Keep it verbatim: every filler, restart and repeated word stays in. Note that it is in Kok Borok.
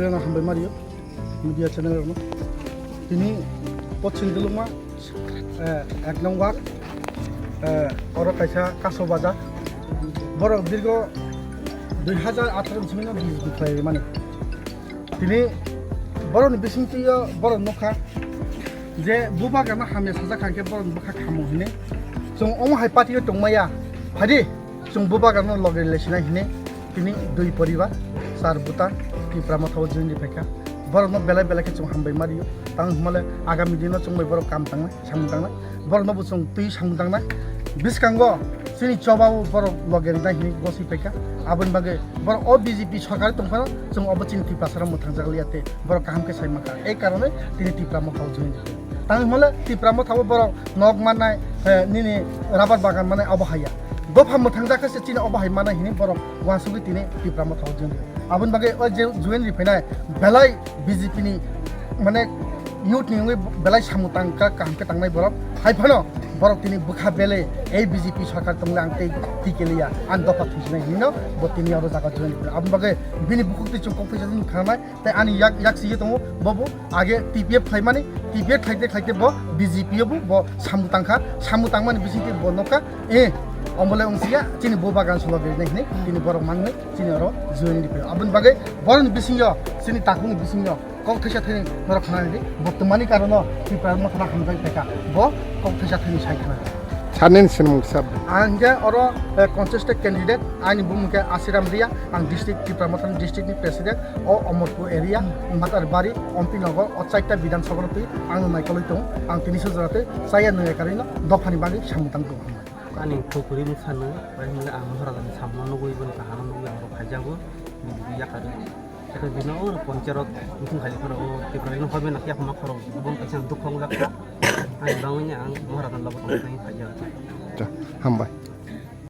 Ano hambai mario media channel rokno. Tini Pochim Dulungma, eh, ek nong ward, eh, oro kaisa Kaso Bajar. Borok dirgo dui hajar atharo ni simi no B J P khlai mani. Tini borok ni bising twi o borok nukha je bubagra no hamya sajak kha khe borok ni bwkha khamo hinwi. Chwng omo hai party o tongmaya. Phadi. Chwng bubagrano loge rwlai sinai hinwi tini dui poribar, char buta Tipra Motha o join ri phaikha. Borokno belai belai khe chwng hambai ma rio. Tang hwnmale agami dino chwng bai borok kam tangnai, samung tangnai. Borokno bo chwng twi samung tangnai. Bwskango chini choba o borok loge rwnai hinwi goswi phaikha. Aboni bagwi borok o B J P sorkar tongphano chwng obo chini Tiprasarok mwthangjakliya tei borok kaham khe sai mankha. Ei karone tini Tipra Motha o join ri phaikha. Tang hwnmale Tipra Motha o borok nok mannai, eh, nini rabar bagan mannai abo haiya. Dopha mwthang jakha se chini obo hai mannai hinwi borok uansugwi tini Tipra Motha o join ri. Aboni bagwi o je join ri phainai belai B J P ni mane youth ni wngwi belai samung tang kha, kaham khe tangnai borok. Hai phano borok tini bwkha belai ei B J P sorkar tongle ang tei tikeliya ang dopha thusinai hinwi no bo tini oro jaga join ri phainai. Aboni bagwi bini bukhuk twi chwng kok twi chwng khanai. Tei ani yak, yak sigi tongo, bo bo age T P F khlaimani, T P F khlaite khlaite bo B J P o bo, bo samung tangkha, samung tangmani bisingtwi bo nokha, eh, omo le wngsiya, chini bo bagan solo berinai hinwi, tini borok mangni, chini oro join ri phaio. Aboni bagwi borokni bisingyo, chini takhukni bisingyo, kok thaisa thani norok khna di, bo twmani karono Tipra Motha no hamjak phaikha, bo kok thaisa thani sai khna. Sir, nini sinimung kisa. Ang hingke oro, eh, contested candidate, ani bumung khe Asiram Riya, ang district Tipra Motha ni district ni president, o Omorpur area, Matarbari, Ompi Nogor, o chaita Bidhan Sabha twi ang naikolwi tongo, ang tini sujara twi chaya nungya karino dophani bagwi samung tang tongo. Ani khukuri mungsa no, bai hwnle ang Maharajani samung nugwi boni kaham nugwi ang rok phaijago, bini yakarwi. Eko bino oro ponchero mukhung khali khoro o Tiprani no hobe na kya khoma khoro bon kaisa dukho wngjakha. Ani bangwi ni ang Maharajani logo tongthai phaiya. Hambai.